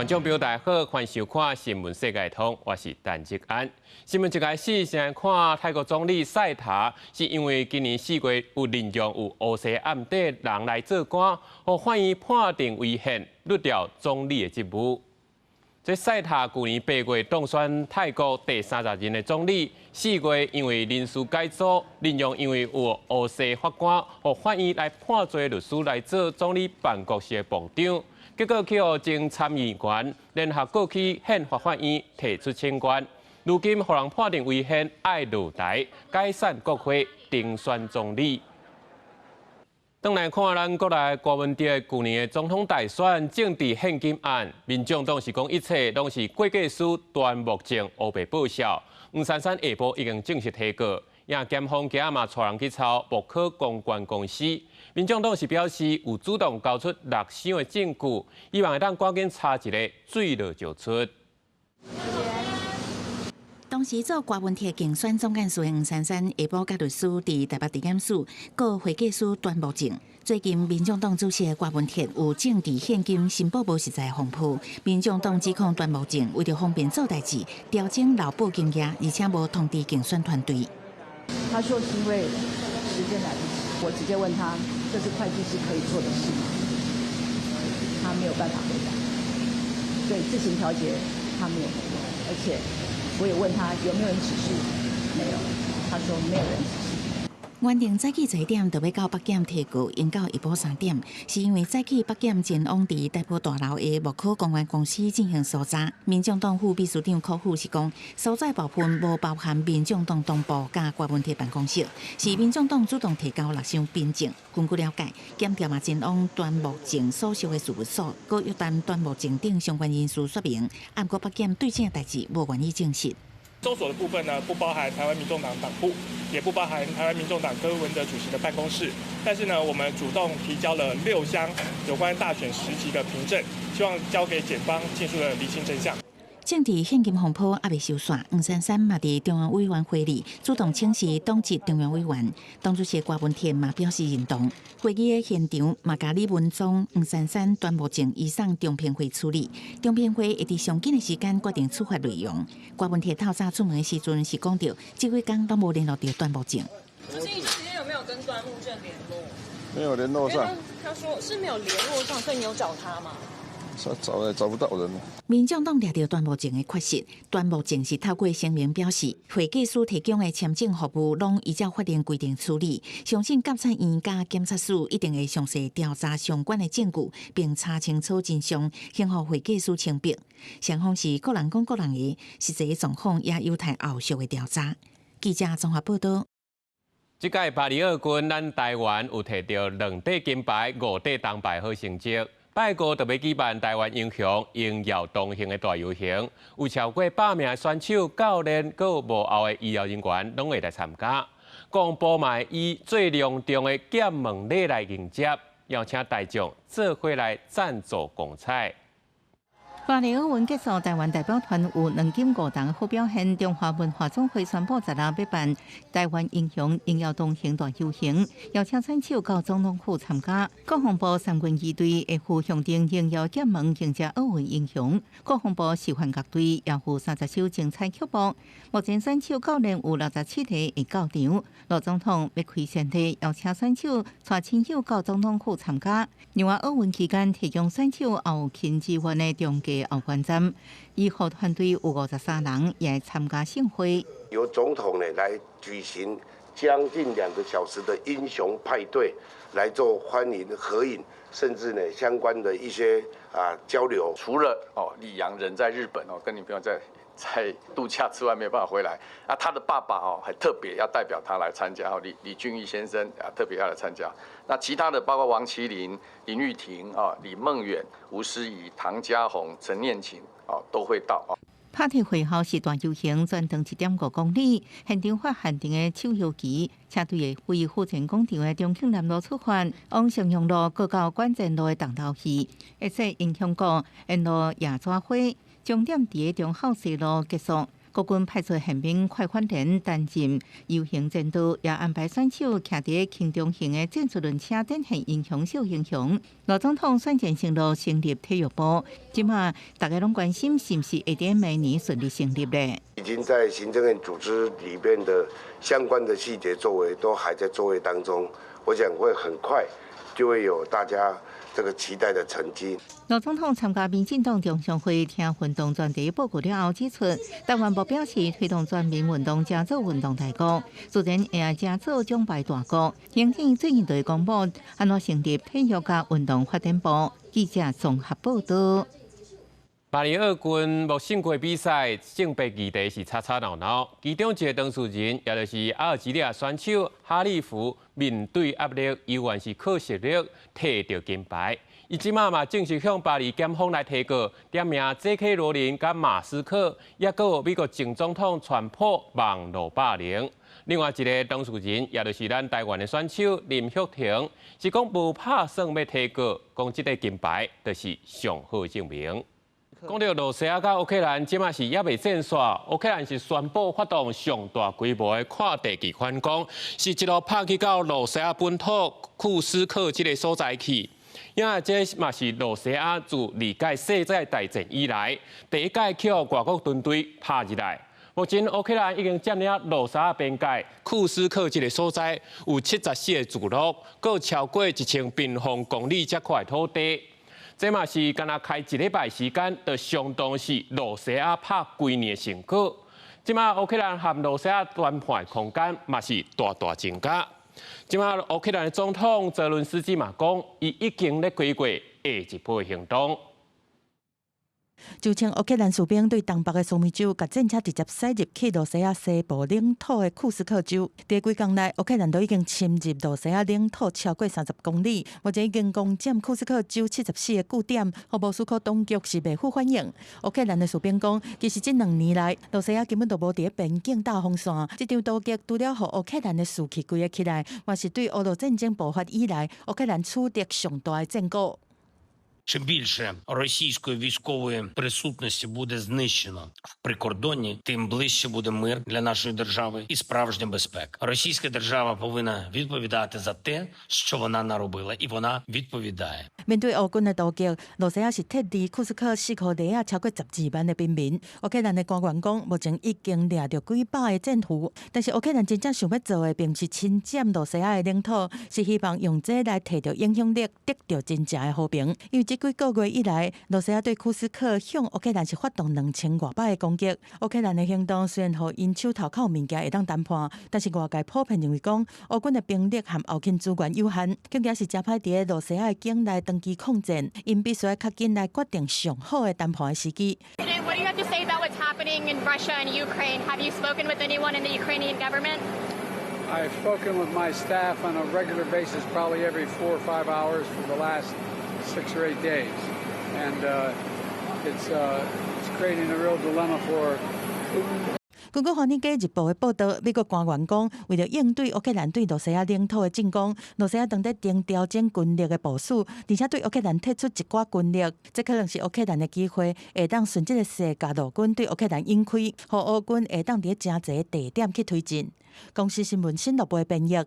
觀眾朋友大家好，歡迎收看《新聞世界通》，我是陳志安。新聞一開始先來看泰國總理賽塔，是因為今年4月有任用有烏色案底人來做官，予法院判定違憲，律掉總理的職務。這賽塔舊年8月當選泰國第30任的總理，4月因為人事改組，任用因為有烏色法官，予法院來判罪律師來做總理辦公室的部長。結果去予前參議員聯合告去憲法法院提出請願，如今予人判定違憲，愛落台解散國會，重選總理。轉來看咱國內柯文哲舊年的總統大選政治獻金案，民眾黨是講一切攏是會計師端木正烏白報數。黃珊珊下晡已經正式提告，也檢方今仔嘛帶人去抄木可公關公司。民眾黨是表示有主動交出六箱的證據，希望會當趕緊查一个水落石出。當時做柯文哲競選總幹事的黃珊珊，下晡佮律師佇台北地檢署告會計師端木正。最近民眾黨主席柯文哲有政治獻金申報無實在風波，民眾黨指控端木正為著方便做代誌，調整漏報金額，而且無通知競選團隊。他說是因為時間來不及，我直接問他，這是會計師可以做的事嗎？他沒有辦法回答。所以自行調節他沒有回答，而且我也問他有沒有人指示，沒有，他說沒有人指示。原定早起10點就欲到北檢提告，延到下晡3點，是因為早起北檢前往佇台北大樓的木可公關公司進行搜查。民眾黨副秘書長柯富是講，搜查部分無包含民眾黨黨部佮柯文哲辦公室，是民眾黨主動提交六箱憑證。根據了解，檢調嘛前往端木正所屬的事務所，閣約談端木正等相關人士說明，毋過北檢對這代誌無願意證實。搜索的部分呢，不包含台灣民眾黨黨部，也不包含台灣民眾黨柯文哲主席的辦公室。但是呢，我們主動提交了六箱有關大選時期的憑證，希望交給檢方盡速的釐清真相。政治獻金風波猶未收煞，黃珊珊嘛佇中央委員會裡主動請示黨籍中央委員，黨主席柯文哲嘛表示認同。會議的現場嘛共李文忠、黃珊珊、端木正移送中評會處理，中評會會佇上緊的時間決定處罰內容。柯文哲透早出門的時陣是講著，這幾工攏無聯絡著端木正。主席，你這幾天有沒有跟端木正聯絡？沒有聯絡上。他說是沒有聯絡上，所以你有找他嗎？找也找不到人。民眾黨掠著端木正的缺失，端木正是透過聲明表示，會計師提供的簽證服務攏依照法定規定處理，相信監察院佮檢察署一定會詳細調查相關的證據，並查清楚真相，還予會計師清白。雙方是各人講各人的，實際狀況也有待後續的調查。記者綜合報道。這屆巴黎奧運，咱台灣有提著兩塊金牌、五塊銅牌好成績。拜五特別舉辦台灣英雄榮耀同行的大遊行，有超過100名的選手、教練、閣有幕後的醫療人員，攏會來參加。國防部嘛以最隆重的劍門禮來迎接，邀請大眾做伙來贊助光彩。巴黎奧運結束，台灣代表團有兩金五銅好表現。中華文化總會宣布，十六欲辦台灣英雄榮耀同行大遊行，邀請選手到總統府參加。國防部三軍儀隊會赴象徵榮耀劍門迎接奧運英雄。國防部示範樂隊也有30首精彩曲目。目前選手教練有67個會到場。盧總統欲開先例，邀請選手帶親友到總統府參加。另外，奧運期間提供選手後勤支援的中繼後援站，醫護團隊有53人也參加盛會。由總統呢來舉行將近2個小時的英雄派對，來做歡迎合影，甚至呢相關的一些交流。除了李洋人在日本跟女朋友在度假之外，沒有辦法回來。啊，他的爸爸還特別要代表他來參加，李俊毅先生啊特別要來參加。那其他的包括王齊麟、林郁婷啊、李夢遠、吳思怡、唐家鴻、陳念琴啊都會到啊。拍鐵會後是大遊行，全長1.5公里，現場發限定的手搖旗，車隊會於府前廣場的中慶南路出發，往襄陽路閣到館前路的重頭戲，會說英雄鼓沿路野紙花，終點佇中孝西路結束。國軍派出憲兵快反連擔任遊行前導，也安排選手騎佇輕重型的戰術輪車展現英雄小英雄。盧總統選前承諾成立體育部，這馬大家攏關心是毋是會佇明年順利成立咧？已經在行政院組織裡面的相關的細節作為都還在作業當中，我想會很快就會有大家這個期待的成績。盧總統參加民進黨中常會聽運動專題報告了後，指出台灣目標是推動全民運動，成做運動大國，自然會成做獎牌大國。行政最近就會公布按怎成立體育佮運動發展部。記者綜合報道。巴黎奧運莫勝過比賽，性別議題是吵吵鬧鬧。其中一個當事人，也就是阿爾及利亞選手哈利夫，面對壓力，猶原是靠實力提著金牌。伊這馬嘛正式向巴黎檢方來提告，點名 J.K. 羅琳佮馬斯克，抑閣有美國前總統川普網路霸凌。另外一個當事人，也就是咱台灣的選手林郁婷，是講無拍算欲提告，講這個金牌就是上好證明。講著羅西亞佮烏克蘭，這馬是猶未戰煞。烏克蘭是宣布發動上大規模的跨地區反攻，是一路拍去到羅西亞本土庫斯克這个所在去。因為這嘛是羅西亞自二屆世界大戰以來第一屆去予外國軍隊拍入來。目前烏克蘭已經佔領羅西亞邊界庫斯克這个所在，有74个聚落，閣超過1000平方公里遮塊土地。這嘛是干焦開一禮拜時間，就相當是羅西亞拍規年的成果。這馬烏克蘭和羅西亞談判的空間嘛是大大增加。這馬烏克蘭的總統澤倫斯基嘛講，伊已經咧規劃下一步的行動。就稱烏克蘭士兵對東北的蘇米州，共戰車直接駛入去羅西亞西部領土的庫斯克州。佇幾工內，烏克蘭都已經侵入羅西亞領土超過30公里，目前已經攻佔庫斯克州74個據點，予莫斯科當局是袂赴反應。烏克蘭的士兵講，其實這2年來，羅西亞根本就無佇邊境搭防線。這場突擊除了予烏克蘭的士氣規个起來，嘛是對俄羅戰爭爆發以來，烏克蘭取得上大的戰果。 Чим більше російської військової присутності буде знищено в прикордонні, тим ближче буде мир для нашої держави і справжня безпека. Російська держава повинна відповідати за те, що вона наробила, і вона відповідає. 面對烏軍的突擊，羅西亞是撤離庫斯克四箍里仔超過12萬的平民。烏克蘭的官員講，目前已經掠著幾百个戰俘，但是烏克蘭真正想欲做的，並毋是侵佔羅西亞的領土，是希望用這來提著影響力，得著真正的和平。因為這幾個月以來，羅西亞對庫斯克向烏克蘭是發動2000外擺个攻擊。烏克蘭的行動雖然予𪜶手頭較有物件會當談判，但是外界普遍認為講，烏軍的兵力和後勤資源有限，更加是誠歹佇羅西亞的境內長期抗戰，𪜶必須愛較緊來決定上好的談判的時機。 What do you have to say about what's happening in Russia and Ukraine? Have you spoken with anyone in the Ukrainian government? I've spoken with my staff on a regular basis, probably every 4 or 5 hours for the last 6 or 8 days, and it's creating a real dilemma for Putin. 根據《華爾街日報》的報導，美國官員講，為著應對烏克蘭對羅西亞領土的進攻，羅西亞正佇調整軍力的部署，而且對烏克蘭撤出一寡軍力，這可能是烏克蘭的機會，會當順這个勢共俄軍對烏克蘭引開，予烏軍會當佇誠濟地點去推進。公視新聞新樂部的編譯。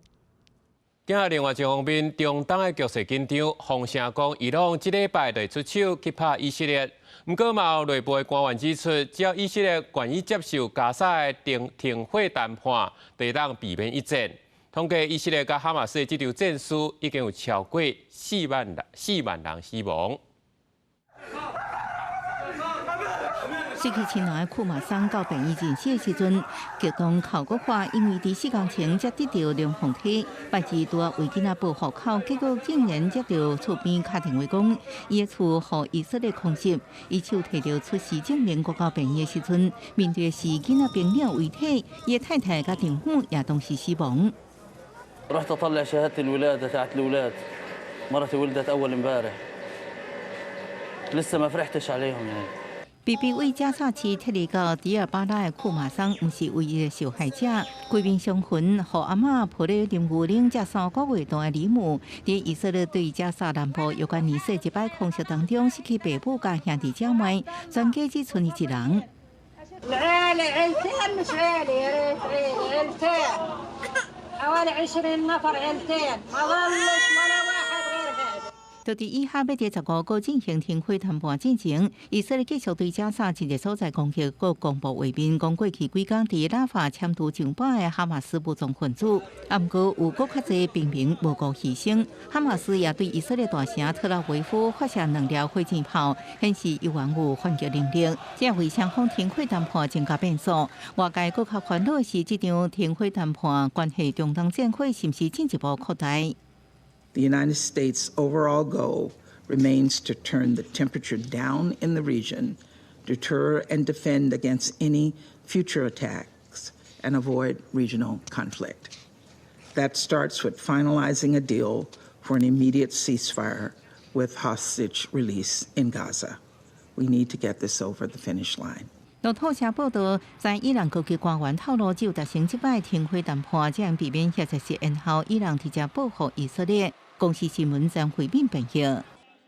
今日另外一方面，中東的局勢緊張，風聲講伊朗這禮拜就會出手去拍以色列。毋過嘛有內部的官員指出，只要以色列願意接受加沙的停火談判，就會當避免一戰。統計以色列佮哈馬斯的這場戰事，已經有超過4萬人死亡。失去親人的庫馬桑到病院診死的時陣，激動哭閣話，因為佇4工前才得著龍鳳胎，拜二拄仔為囡仔報戶口，結果竟然接著厝邊敲電話講，伊的厝予以色列空襲，伊手提著出世證明，閣到病院的時陣，面對的是囡仔冰冷遺體，伊的太太佮丈夫也同時死亡。 رحت اطلع شهاده الولاده تاعت الاولاد، مرتي ولدت اول امبارح، لسه ما فرحتش عليهم يعني。被逼為加薩市撤離到迪爾巴拉的庫馬桑，毋是唯一的受害者。規面傷痕，予阿嬤抱咧啉牛奶才3個月大的李姆，佇以色列對加薩南部有關尼色一擺空襲當中，失去爸母佮兄弟姐妹，全家只賰伊一人。العيلة عيلتين مش عيلة يا ريت عيلة عيلتين حوالي 20 نفر عيلتين ما ظلش ولا واحد غير هذا。就佇以哈欲佇15號進行停火談判進前，以色列繼續對加沙一個所在攻擊，閣公布畫面，講過去幾工佇拉法潛逃上百个哈馬斯武裝分子，啊，毋過有閣較濟平民無辜犧牲。哈馬斯也對以色列大城特拉維夫發射兩粒火箭炮，顯示猶原有反擊能力。這為雙方停火談判增加變數。外界閣較煩惱的是，這場停火談判關係中東戰火是毋是進一步擴大？ The United States' overall goal remains to turn the temperature down in the region, deter and defend against any future attacks, and avoid regional conflict. That starts with finalizing a deal for an immediate ceasefire with hostage release in Gaza. We need to get this over the finish line. 路透社報導，在伊朗高級官員透露，只有達成這擺停火談判，才能避免或者是延後伊朗直接報復以色列。公視新聞張惠敏編譯。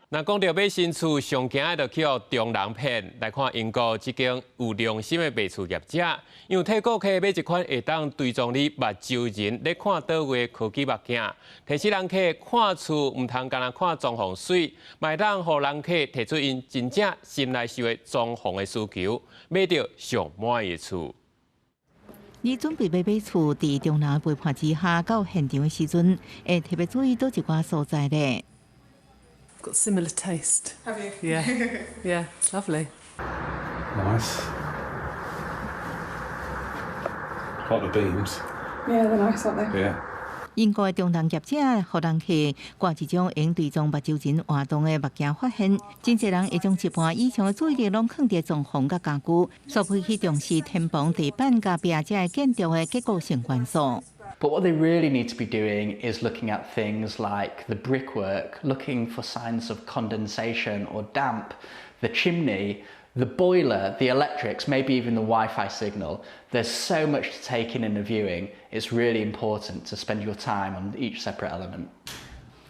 若講著買新厝，上驚的就去予中人騙。來看英國這間有良心的賣厝業者，因為替顧客買一款會當追蹤你目睭仁咧看佗位的科技目鏡，提醒人客看厝毋通干焦看裝潢媠，嘛會當予人客提出𪜶真正心內想的裝潢的需求，買著上滿意的厝。你準備欲買厝，佇中人陪伴之下，到現場的時陣，會特別注意佗一寡所在咧。 Got similar taste. Have you? Yeah, it's lovely. Nice. Like the beams. Yeah, they're nice, aren't they? Yeah. 英國的中人業者，予人客掛一種會用追蹤目睭仁活動的目鏡，發現真濟人會將一半以上的注意力攏囥佇裝潢佮家具，煞袂去重視天棚、地板佮壁這建築的結構性元素。 But what they really need to be doing is looking at things like the brickwork, looking for signs of condensation or damp, the chimney, the boiler, the electrics, maybe even the Wi-Fi signal. There's so much to take in in a viewing. It's really important to spend your time on each separate element.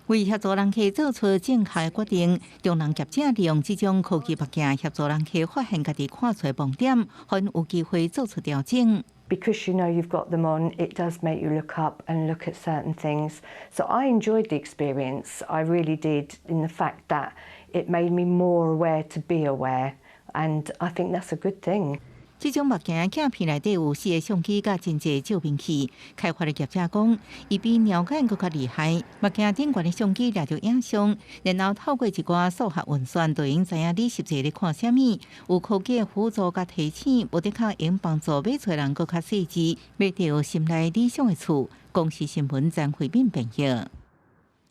為協助人客做出正確的決定，中人業者利用這種科技目鏡協助人客發現家己看厝的盲點，予𪜶有機會做出調整。 Because you know you've got them on, it does make you look up and look at certain things. So I enjoyed the experience, I really did, in the fact that it made me more aware to be aware, and I think that's a good thing. 這種目鏡鏡片內底有四个相機佮真濟照明器。開發的業者講，伊比貓眼閣較厲害。目鏡頂懸的相機掠著影像，然後透過一寡數學運算，就會知影你實際咧看啥物。有科技的輔助佮提醒，無的確會幫助買厝人閣較細緻，買著心內理想的厝。公視新聞張惠敏編譯。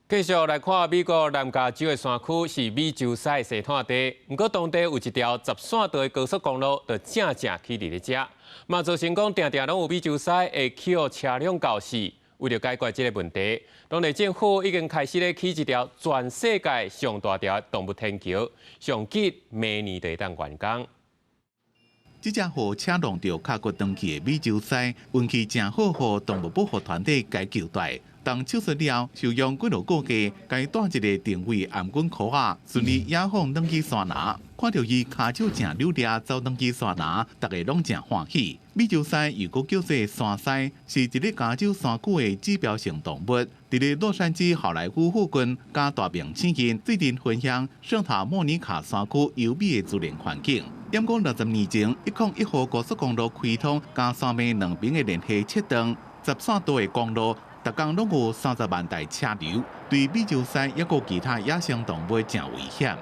繼續來看美國南加州的山區是美洲獅的生態地，毋過當地有一條十線道的高速公路，就正正起佇咧遮，嘛造成講定定攏有美洲獅會去予車輛咬死。為著解決這个問題，當地政府已經開始咧起一條全世界上大條的動物天橋，上緊明年就會當完工。這隻予車撞著跤骨斷去的美洲獅，運氣誠好，予動物保護團體共救蹛。動手術了後，獸醫過落個月，共伊戴一个定位頷頸箍仔，順利野放轉去山林。看著伊跤手誠溜掠走轉去山林，逐家攏誠歡喜。美洲獅又閣叫做山獅，是一个加州山區的指標性動物。佇咧洛杉磯好萊塢附近，佮大明星𪜶做陣分享聖塔莫尼卡山區優美的自然環境。毋過60年前，101號高速公路開通，將山脈兩邊的聯繫切斷，十線道的公路，逐工攏有30萬台車流，對美洲獅抑閣其他野生動物誠危險。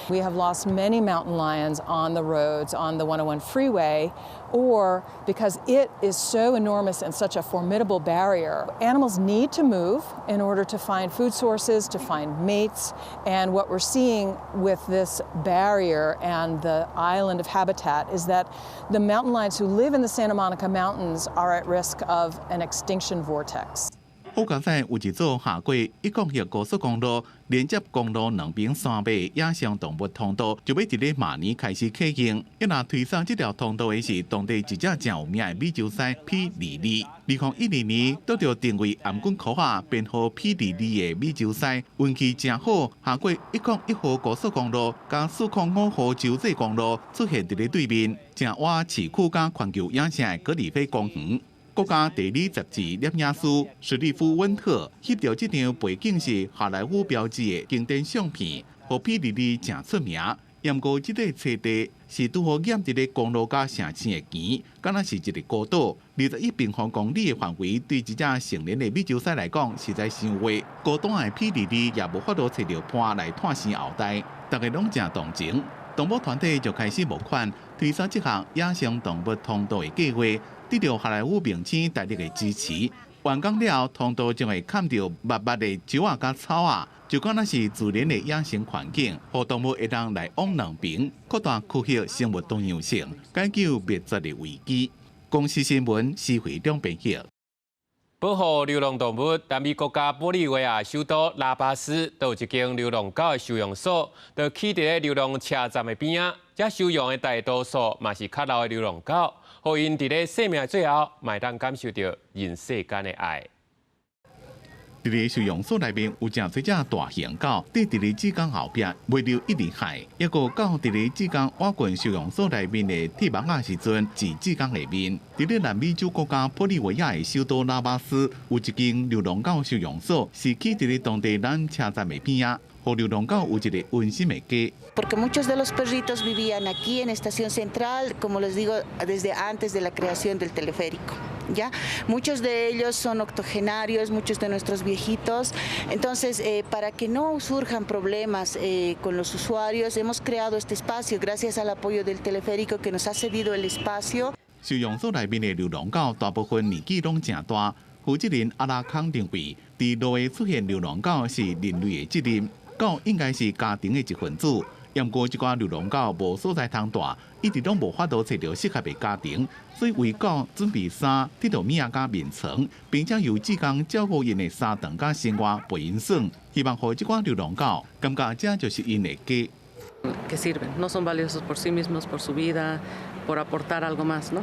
We have lost many mountain lions on the roads on the 101 freeway, or because it is so enormous and such a formidable barrier. Animals need to move in order to find food sources, to find mates, and what we're seeing with this barrier and the island of habitat is that the mountain lions who live in the Santa Monica Mountains are at risk of an extinction vortex. 好佳哉有一座跨過101高速公路，連接公路兩邊山脈野生動物通道，就欲佇咧明年開始啟用。一若推捒這條通道的是當地一隻誠有名的美洲獅霹靂靂。2012年得著定位頷頸箍仔編號霹靂靂的美洲獅，運氣誠好，跨過101號高速公路佮405號州際公路出現佇咧對面，正倚市區佮環球影城的格里菲公園。國家地理雜誌攝影師史蒂夫溫特翕著這張背景是好萊塢標誌的經典相片，予霹靂靂誠出名。毋過這個棲地是拄好掩佇咧公路佮城市的墘，敢若是一個孤島。21平方公里的範圍，對一隻成年的美洲獅來講，實在傷狹。孤單的霹靂靂也無法度揣著伴來湠生後代，大家攏誠同情。動保團體就開始募款，推捒這項野生動物通道的計劃，得著好萊塢明星大力的支持。完工了後，通道將會崁著密密的樹仔佮草仔，就敢若是自然的野生環境，予動物會當來往兩邊，擴大區域生物多樣性，解救滅絕的危機。公視新聞施惠中編譯。保護流浪動物，南美國家玻利維亞首都拉巴斯都有一間流浪狗的收容所，就起佇咧流浪車站的邊仔。遮收容的大多數嘛是較老的流浪狗，予𪜶佇咧生命最後，嘛會當感受著人世間的愛。佇咧收容所內面有誠濟隻大型狗，佇佇咧志工後壁尾溜一直害，抑閣狗佇咧志工倚近收容所內面的鐵網仔時陣，指志工的面。佇咧南美洲國家玻利維亞的首都拉巴斯，有一間流浪狗收容所，是起佇咧當地纜車站的邊仔，予流浪狗有一個溫馨的家。 Porque muchos de los perritos vivían aquí en Estación Central, como les digo, desde antes de la creación del teleférico. ¿Ya? Muchos de ellos son octogenarios, muchos de nuestros viejitos. Entonces, para que no surjan problemas con los usuarios, hemos creado este espacio gracias al apoyo del teleférico que nos ha cedido el espacio. 收容所內面的流浪狗大部分年紀攏誠大。負責人阿拉康認為，佇路會出現流浪狗是人類的責任，狗應該是家庭的一份子。毋過這寡流浪狗無所在通蹛，一直攏無法度揣著適合的家庭，所以為狗準備衫、鐵道物仔佮眠床，並且由志工照顧𪜶的三頓佮生活陪𪜶耍，希望予這寡流浪狗感覺這就是𪜶的家。 Que sirven, no son valiosos por sí mismos, por su vida, por aportar algo más, ¿no?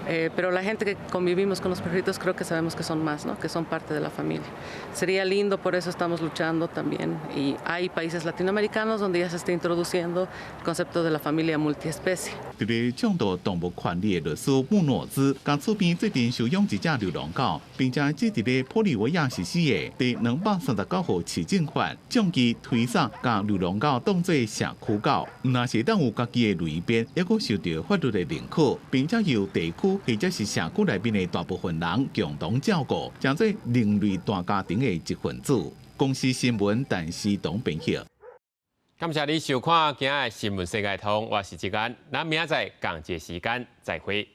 Pero la gente que convivimos con los perritos creo que sabemos que son más, ¿no? Que son parte de la familia. Sería lindo, por eso estamos luchando también. Y hay países latinoamericanos donde ya se está introduciendo el concepto de la familia multiespecie. 佇咧倡導動物權利的律師穆諾茲，佮厝邊做陣收養一隻流浪狗，並且這佇咧玻利維亞實施的第239號市政法，將其推捒共流浪狗當做社區狗，毋但是當有家己的類別，抑閣受著法律的認可，並且由地區或者是社區內面的大部分人共同照顧，成做人類大家庭的一份子。公視新聞陳思東編譯。感謝你收看今仔的新聞世界通，我是志安，咱明仔載仝一个時間再會。